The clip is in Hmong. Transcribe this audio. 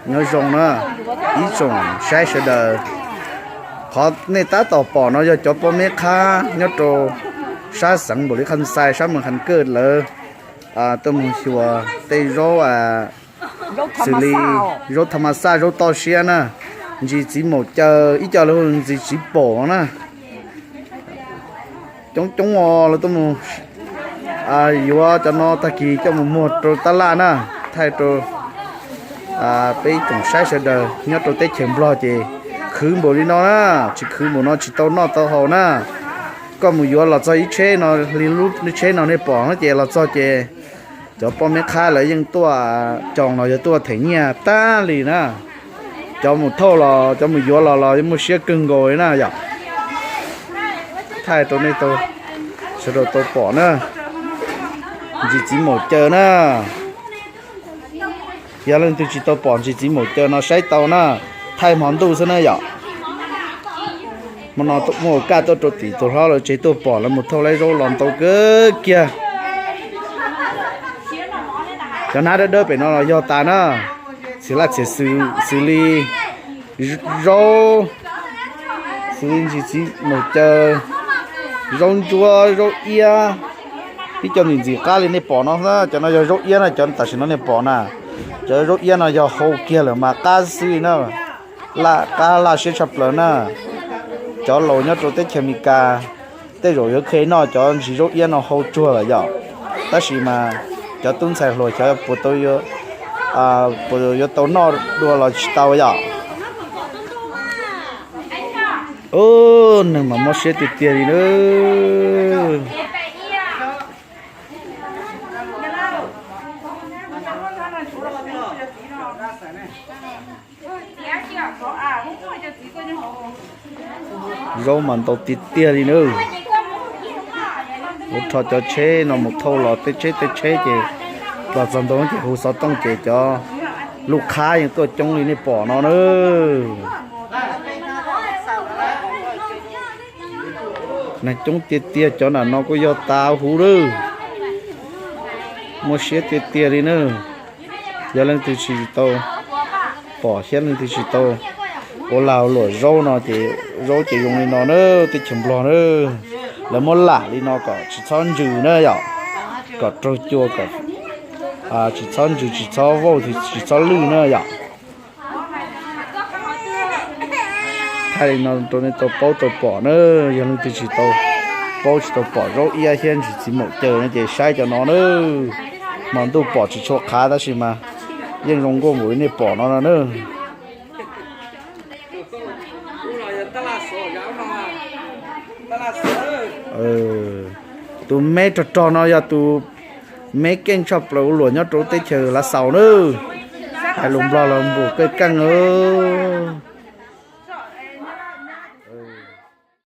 Nyob zoo na ib tsoom saib sawv daws, qhov nej tab tom pom no yog cov pob meb qhab nyob rau sab xeev Npaum Lis Kham Xais sab Moos Khas Kaj lawv tuaj mus xyuas tej zaub xws li zaub tha ma xaj, zaub toj siab na, ntsis txiv maum caw, ib co lawv hu ntsis txiv pom na. Coob coob os, lawv tuaj mus yuav cov no tag kis coj mus muag rau tab laj na, thaij rau peb ib tsoom saib sawv daws nyob rau teb chaws Nplog ces khwv npaum li no na, tsis khwv npaum no tsis tau noj tau haus na. Koj mus yuav los txog ib tsheb no li lub tsheb no nej pom no ces los txog ces cov poj meb qhab lawv yeej tuaj, cov no yog tuaj them nyiaj tag li na. Cov mus thauj los cov mus yuav los los yeej muaj siab kawg nkaus li na yom. Thaij rau nej tau, sawv daws tau pom na, ntsis txiv maum caw na. Yog leej twg tsis tau pom ntsis txiv maum caw no saib tau na, thaij hmo ntuj xwb na yom. Hmo no muaj ua kaj tuaj rau tim tus hlob lawv tsev tuaj pom lawv mus thauj laib zaub los ntau kawg kiag. Cov hnab dawb dawb pem no los yog tas na, txhia laj txhia xws li zaub, xws li ntsis txiv maum caw, zaub ntsuab, zaub iab, ib co ntxim ntxim qab li nej pom no. Cov no yog zaub iab na, cov tam sim no nej pom na, cov zaub iab no yog hau kiag lawm mas qab xwb na, qab laj siab tshaj plaws na. Cov laus nyob rau teb chaws Amelikas tej zaum yuav kheev noj cov ntsis zaub iab no hau tsuag lawm yom. Tab sis mas cov tub ntxhais hluas xyov puas tau, puas yuav tau noj dua los tsis tau yom. Ub, neeg mas mob siab tiag tiag li na. Zaub mas ntau tiag tiag li na. Ua rho cov tsheb no mus thauj los tej tsheb tej tsheb ces los txog ntawd ces hu xov tooj ces cov lub qhab yeej tuaj coob li nej pom no na. Neeg coob tiag tiag, cov nram no kuj yog tas huv lawm. Muaj siab tiag tiag li na. Yog leej twg tsis tau pom thiab leej twg tsis tau ua lag luam zaub no ces zaub ces zoo li no na, teb chaws Nplog na. Lawv muab lam li no kom tsis txhob ntsws na yom, kom raug cua kom tsis txhob ntsws tsis txhob vauj tsis txhob lwj na yom. Thaij li no rau nej tau paub tau pom na. Yog leej twg tsis tau paub tsis tau pom zaub iab thiab ntsis txiv maum caw no ces saib cov no na. Hmo ntuj pom tsis tshua qhav tab sis mas yeej zoo nkauj npaum li nej pom no no na. Tus me rog rog no yog tus me keej tshaj plaws ua luam nyob rau teb chaws Lav Xaus na. Hais lus Nplog los npus kawj keej os.